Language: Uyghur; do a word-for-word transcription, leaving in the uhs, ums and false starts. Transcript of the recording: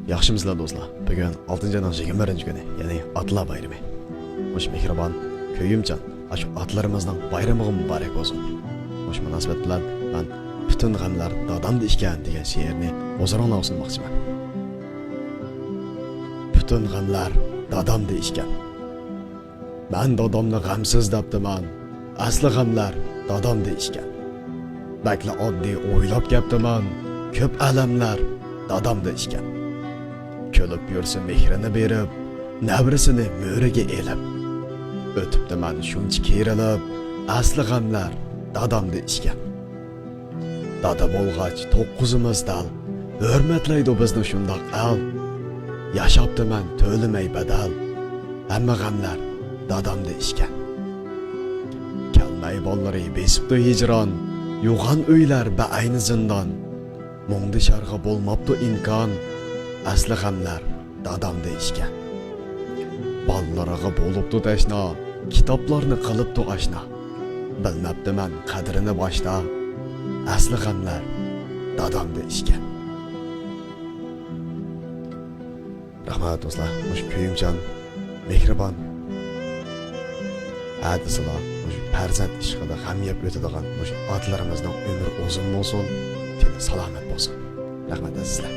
ياخشىمۇسىلەر دوستلار؟ بۈگۈن ئالتىنچى ئاينىڭ يىگىرمە بىرىنچى كۈنى، يەنى ئاتىلار بايرىمى. مۇشۇ مېھرىبان، كۆيۈمچان، ئاشۇ ئاتىلىرىمىزنىڭ بايرىمىغا مۇبارەك بولسۇن. مۇشۇ مۇناسىۋەت بىلەن مەن پۈتۈن غەملەر دادامدا ئىكەن دېگەن شېئىرنى ھۇزۇرۇڭلارغا سۇنماقچىمەن. پۈتۈن غەملەر دادامدا ئىكەن. مەن دادامنى غەمسىز دەپتىمەن، ئەسلى غەملەر دادامدا ئىكەن. بەكلا ئاددىي ئويلاپ كەپتىمەن، كۆپ ئەلەملەر دادامدا ئىكەن. كۈلۈپ يۈرسە مېھرىنى بېرىپ، نەۋرىسىنى مۈرىگە ئېلىپ. ئۆتۈپتىمەن شۇنچە كېرىلىپ، ئەسلى غەملەر دادامدا ئىكەن. دادا بولغاچ توققۇزىمىز دەل، ھۆرمەتلەيدۇ بىزنى شۇنداق ئەل. ياشاپتىمەن تۆلىمەي بەدەل، ھەممە غەملەر دادامدا ئىكەن. كەلمەي باللىرى بېسىپتۇ ھىجران، يوغان ئۆيلەر بەئەينى زىندان. مۇڭدىشارغا بولماپتۇ ئىمكان، ئەسلى غەملەر دادامدا ئىكەن. بالىلىرىغا بولۇپتۇ تەشنا، كىتابلارنى قىلىپتۇ ئاشنا. بىلمەپتىمەن قەدرىنى باشتا، ئەسلى غەملەر دادامدا ئىكەن. رەھمەت دوستلار، مۇشۇ كۆيۈمچان، مېھرىبان، ھە دېسىلا مۇشۇ پەرزەنت ئىشقىدا غەم يەپ ئۆتىدىغان مۇشۇ ئاتىلىرىمىزنىڭ ئۆمرى ئۇزۇن بولسۇن، تېنى سالامەت بولسۇن. رەھمەت ئەزىزلەر.